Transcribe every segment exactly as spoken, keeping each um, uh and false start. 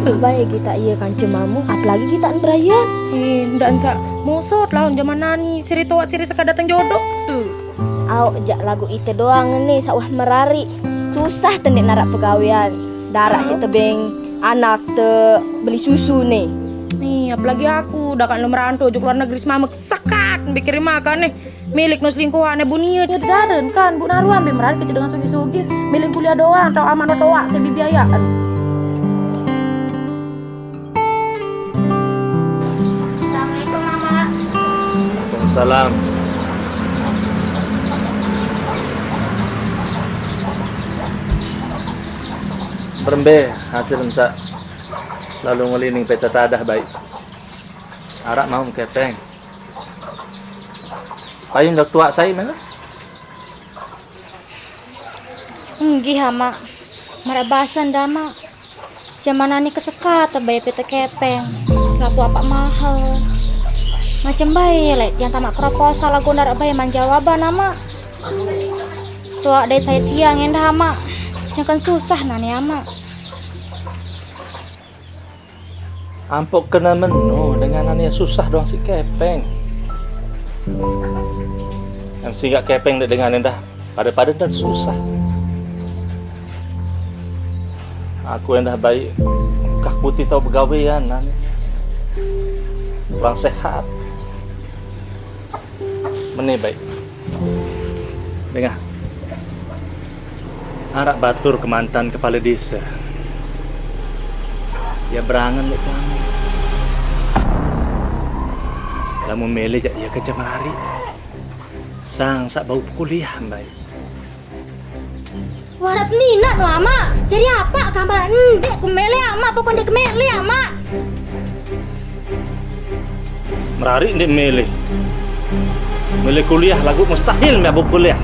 Bae kita iya kanca mamo, apalagi kita berayan. Eh, ndak encak mosot lawan zaman nani, siri toa siri seka dateng jodoh. Tuh. Aok jak lagu ite doang ne, sawah merari. Susah te ndeq naraq pegawean. Daraq siq tebeng anak te beli susu ne. Nih, apalagi aku, dah kan lo merantau, juk luar negeri semamek sekat, bikin makan nih. Milik no selingkuhan, eh, Bu Nia, dia daren kan, Bu Naruan, be merari kecil dengan sugi-sugi, milik kuliah doang, tau amat no toaq, saya biayaan. Assalamualaikum, Mama. Waalaikumsalam. Berembe hasil ensak lalu ngelining peta tadah baik. Araq mau kepeng. Payung dak tuaq sai mana? Enggih, Amaq. Maraq basen dah, Maq. Jaman nani kesekat bae pete kepeng, selapuq apaq mahel. Macem bae leq tiang tamaq proposal laguq ndaraq bae man jawaban, Amaq. Tuaq dait sai tiang endah, Amaq. Jangken susah nani, Amaq. Ampoq kena meno dengan ane susah doang siq kepeng. Em, sigaq kepeng ndeq dengan endah, pade-pade ndah susah. Aku endah baik kah putih tau begawean, ane kurang sehat. Mene baik. Dengah. Araq batur kemantan kepale dese. Ye berangen leq kamu. Lamun mele jaq ye kerja merariq. Sang saq bau kuliah, baik. Waras ninaq no, Amaq. Jari apaq gamaq ndeq ku mele, Amaq, pokok ndeq ku mele, Amaq. Merariq ndeq mele. Mele kuliah laguq mustahil meh bau kuliah.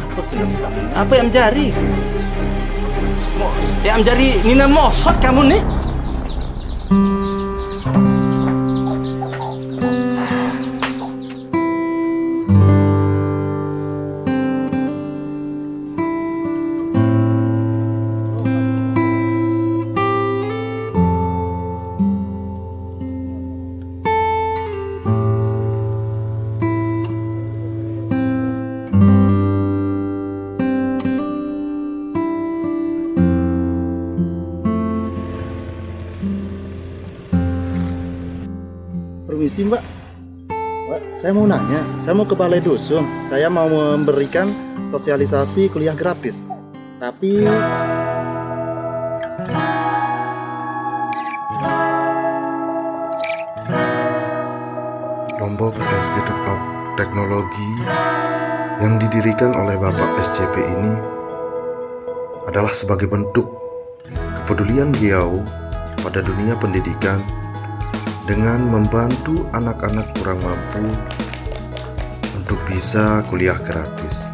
Apa kena kamu? Apa yang jari? Mo-, yang jari nina mosot kamu nih? Permisi, Mbak. Mbak, saya mau nanya, saya mau ke balai dusun. Saya mau memberikan sosialisasi kuliah gratis. Tapi Lombok Institute of Technology yang didirikan oleh Bapak S C P ini adalah sebagai bentuk kepedulian beliau pada dunia pendidikan dengan membantu anak-anak kurang mampu untuk bisa kuliah gratis.